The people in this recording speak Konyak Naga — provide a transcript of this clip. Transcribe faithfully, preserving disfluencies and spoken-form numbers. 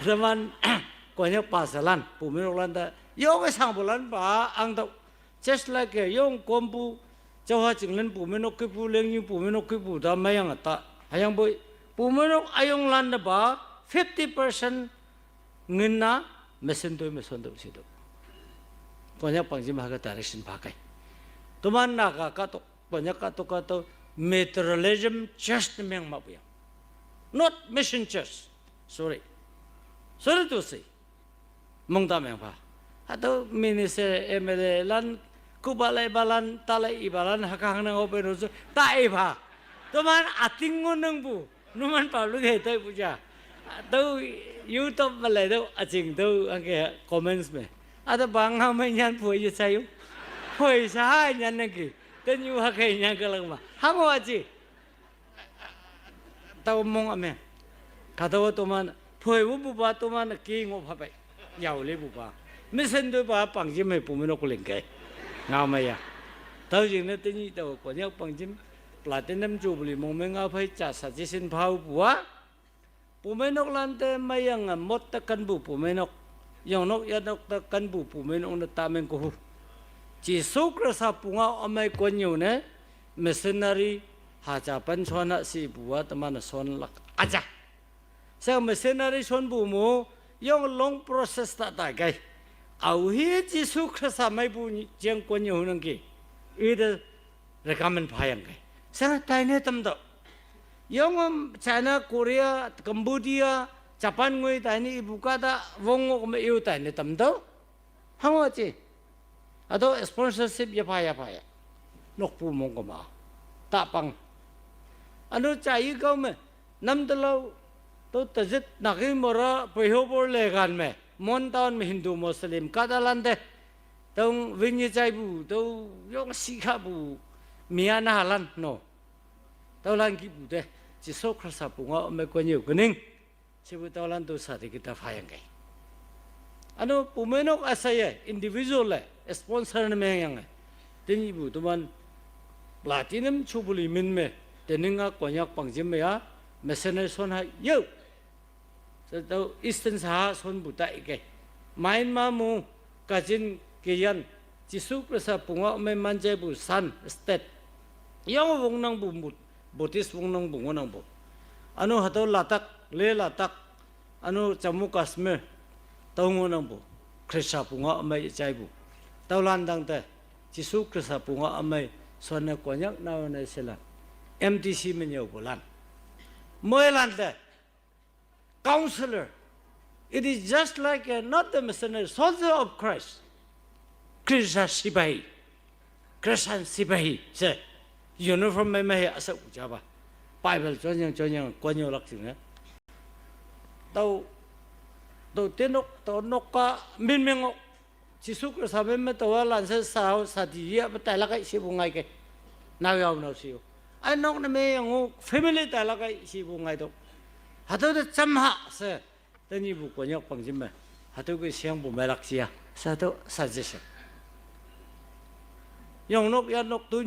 Teman Konyak pastor lan, pumenok lan ta, yong e sangpu lan pa, ang tao, just like e, yong kompu, Chao ha chinglen pumenok kipu, Lengnyu pumenok kipu, ta mayang ata. Hayang boi, pumenok ayong lan ta pa, fifty percent ngin na, mesin toi meson toi si to. Konyak pangjim ha ka direction pa kai. Teman Naga katok, Konyak katok katok, materialism church ne meng ma puyang. Not mission church. Sorry. Sorry to say. Mong ta meng pa. Hatüo minister M L A lan, kuba lai ba lan, ta lai i ba lan, haka hang nang open road, ta i pa. Teman ating ngo nang pu. Numan public hei toi pu ja. Tüo YouTube me lai tüo, aching tüo, angke comments me. Ata bang ha me nyan poi ye sayu. Poi sa ha nyan nang ki. Tenyu ha ke nyan ke lang ma. Hango achi. Tao mong ame. Katawa toman, phoi wu bu ba toman ki ngo pha pai. Yao le bu ba. Mesen doi ba pangjim hei pumenok ling kai. Ngao me ya. Tao jing ne tenyi tao Konyak pangjim. Platinum Jubilee mong me ngao phei cha sa jisin phao bu a. Pumenok lan te mayang a mot ta kan bu pumenok. Yongnok yanok ta kan bu pumenok ne ta meng ko hu. Jesu Khrista punga omei konyu ne missionary haja pen son ha si bu a teman son lak aja. Sa missionary son bu mo yong long process ta ta kai. Au hi Jesu Khrista mei bu jeng konyu nang ki. Ide recommend phayang kai. Sa tai ne tam do. Yong am China, Korea, Cambodia, Japan ngoi tai ne ibu kata wong ngok me iu tai ne tam do. Hango chi. Ado sponsorship ya pha ya pha ya. Nokpu mong ko ma. Ta pang. Ano cha yi kau me. Nam telau. To tejit naki mora pehobor le gan me. Mon town me Hindu Muslim kata lan de. Tong winyi chai bu. To yong sikha bu. Miana lan no. Tao lan ki bu de. Jesu Khrista punga me konyu kening. Sibu tao lan tu sa de kita phayang kai. Ano pumenok asai ye, individual le, sponsor ne meng yang e. Tenyi bu teman Platinum Jubilee min me, tening a Konyak pangjim me ya, missionary son ha yo. Sa tao Eastern sa ha son bu ta ike. Myanmar mu, Kachin, Kayan, Jesu Khrista punga me manjai bu san state. Yong wong nang bu mut, Buddhist wong nang bu ngo nang bu. Ano hatüo Ladakh, Leh Ladakh, ano Jammu Kashmir, tao ngo nang bu. Khrista punga me jai bu. Tao lan dang te, Jesu Khrista punga me, son ne Konyak nao ne selan. M T C me nyau bu lan. Moi lan te, counselor. It is just like a, not the missionary, soldier of Christ. Christian sipahi. Christian sipahi. Se, uniform me me asa uja ba. Bible chonyang chonyang konyu lak jing ne. Tao, tao tenok, tao nok ka min meng ok. Jesu Khrista me me tawa lan se sao sa di ya me tai lakai si bu ngai ke. Nao yao nao si yo. Ai nok ne me yang o family tai lakai si bu ngai to. Hatüo te cham ha se. Tenyi bu Konyak pangjim me. Hatüo ke siang bu me lak si ya. Sa to suggestion. Yong nok ya nok tu